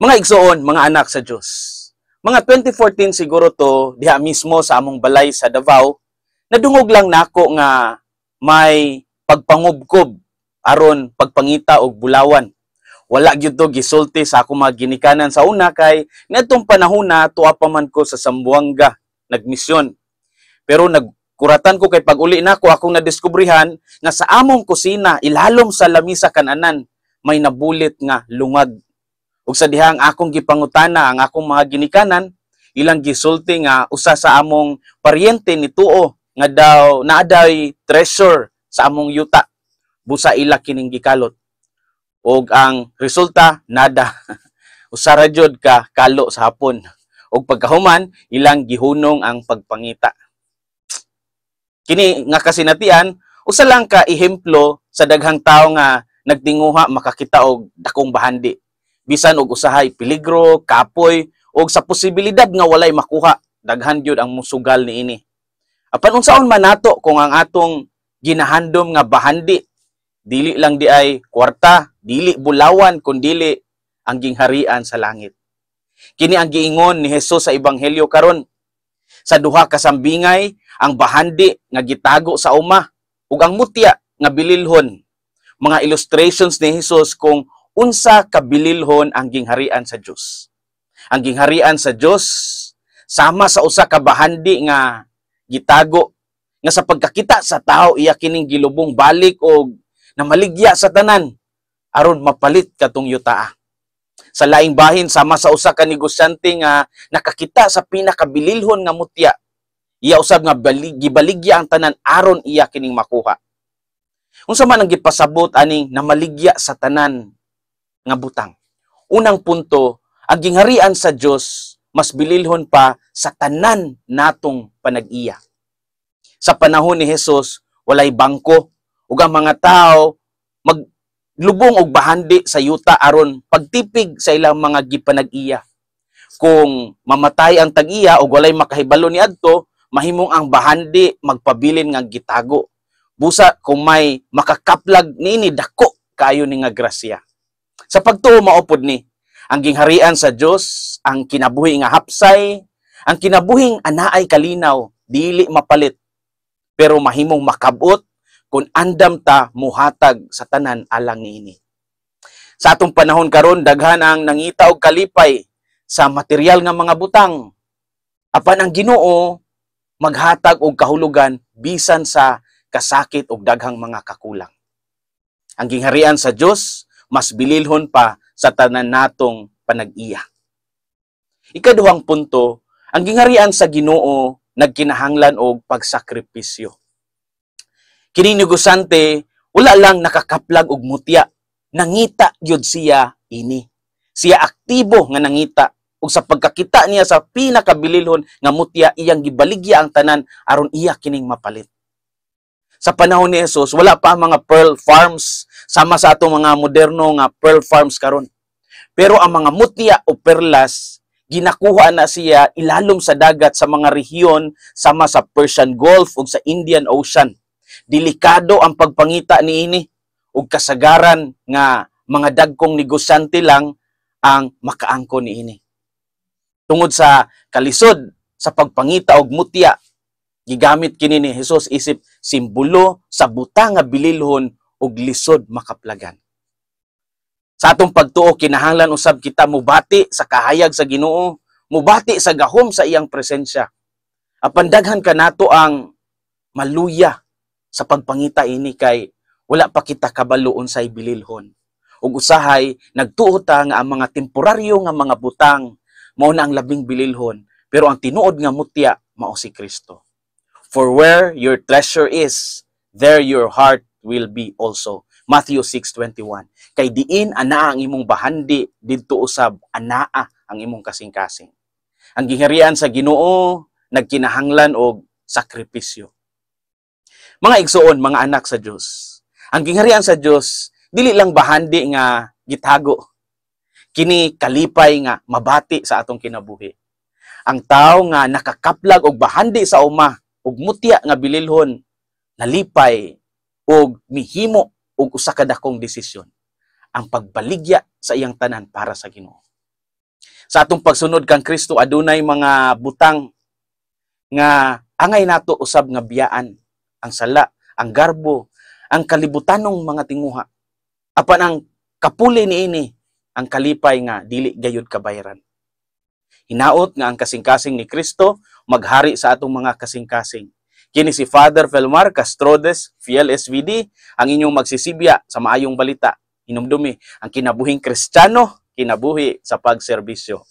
Mga igsoon, mga anak sa Dios. Mga 2014 siguro to, diha mismo sa among balay sa Davao, nadungog lang nako nga may pagpangubkob aron pagpangita og bulawan. Wala gyud to gisulti sa akong mga ginikanan sa una kay ngadtong panahon na tuwa pa man ko sa Zamboanga nagmisyon. Pero nagkuratan ko kay pag-uli nako, akong nadiskubrihan nga sa among kusina, ilalom sa lamisa kananan, may nabulit nga lungag. Ug sa dihang akong gipangutana ang akong mga ginikanan, ilang gisulti nga usa sa among paryente nituo nga daw naa day treasure sa among yuta. Busa ila kining gikalot. Og ang resulta, nada. Usa ra jud ka kalo sa hapon. Og pagkahuman, ilang gihunong ang pagpangita. Kini nga kasinatian, usa lang ka ehemplo sa daghang tawo nga nagtinguha makakita og dakong bahandi. Bisan og usahay peligro, kapoy, og sa posibilidad nga walay makuha, daghan gyud ang musugal niini. Apan unsaon man nato kung ang atong ginahandom nga bahandi dili lang diay kwarta, dili bulawan, kundili ang gingharian sa langit? Kini ang giingon ni Jesus sa ebanghelyo karon. Sa duha ka sambingay, ang bahandi nga gitago sa uma ug ang mutya nga bililhon. Mga illustrations ni Jesus kung unsa kabililhon ang gingharian sa Dios. Ang gingharian sa Dios sama sa usa ka bahandi nga gitago nga sa pagkakita sa tao, iya kining gilubong balik og namaligya sa tanan aron mapalit katong yutaa. Sa laing bahin, sama sa usa ka negosyante nga nakakita sa pinakabililhon nga mutya. Iya usab nga gibaligya ang tanan aron iya kining makuha. Unsa man ang gipasabot aning namaligya sa tanan nga butang? Unang punto, ang gingharian sa Dios mas bililhon pa sa tanan natong panag-iya. Sa panahon ni Jesus, walay bangko ug ang mga tao maglubong og bahandi sa yuta aron pagtipig sa ilang mga gipanag-iya. Kung mamatay ang tag-iya og walay makahibalo niadto, mahimong ang bahandi magpabilin nga gitago. Busa kung may makakaplag niini, dako kaayo ni nga grasya. Sa pagtuo, mao pod ni ang gingharian sa Dios, ang kinabuhi nga hapsay, ang kinabuhing anaay kalinaw, dili mapalit pero mahimong makabot kung andam ta muhatag sa tanan alang niini. Sa atong panahon karon, daghan ang nangita og kalipay sa material nga mga butang. Apan ang Ginoo maghatag og kahulugan bisan sa kasakit og daghang mga kakulang. Ang gingharian sa Dios mas bililhon pa sa tanan natong panag-iya. Ikaduhang punto, ang gingharian sa Ginoo nagkinahanglan og pagsakripisyo. Kini negosyante, wala lang nakakaplag og mutya, nangita gyud siya ini. Siya aktibo nga nangita ug sa pagkakita niya sa pinakabililhon nga mutya, iyang gibaligya ang tanan aron iya kining mapalit. Sa panahon ni Jesus, wala pa ang mga pearl farms sama sa atong mga moderno nga pearl farms karon. Pero ang mga mutya o perlas, ginakuha na siya ilalom sa dagat sa mga rehiyon sama sa Persian Gulf ug sa Indian Ocean. Delikado ang pagpangita niini ug kasagaran nga mga dagkong negosyante lang ang makaangkon niini. Tungod sa kalisod sa pagpangita og mutya, gigamit kini ni Jesus isip simbolo sa butang nga bililhon ug lisod makaplagan. Sa atong pagtuo, kinahanglan usab kita mubati sa kahayag sa Ginoo, mubati sa gahom sa iyang presensya. Apan daghan kanato ang maluya sa pagpangita ini kay wala pa kita kabalo unsay bililhon. Ug usahay nagtuo ta nga ang mga temporaryo nga mga butang mao na ang labing bililhon, pero ang tinuod nga mutya mao si Kristo. For where your treasure is, there your heart will be also. Matthew 6:21. Kay diin anaa ang imong bahandi, didto usab anaa ang imong kasing-kasing. Ang gingharian sa Ginoo nagkinahanglan og sakripisyo. Mga igsoon, mga anak sa Dios. Ang gingharian sa Dios dili lang bahandi nga gitago. Kini kalipay nga mabati sa atong kinabuhi. Ang tawo nga nakakaplag og bahandi sa uma ug mutya nga bililhon, nalipay og mihimo og usa ka dakong desisyon, ang pagbaligya sa iyang tanan para sa Ginoo. Sa atong pagsunod kang Kristo, adunay mga butang nga angay nato usab nga biyaan: ang sala, ang garbo, ang kalibutanong mga tinguha. Apan ang kapuli niini, ang kalipay nga dili gayud kabayran. Hinaot nga ang kasing-kasing ni Kristo maghari sa atong mga kasing-kasing. Kini si Father Felmar Castrodes, Fiel SVD, ang inyong magsisibya sa maayong balita. Hinumdumi, ang kinabuhing Kristiyano, kinabuhi sa pagserbisyo.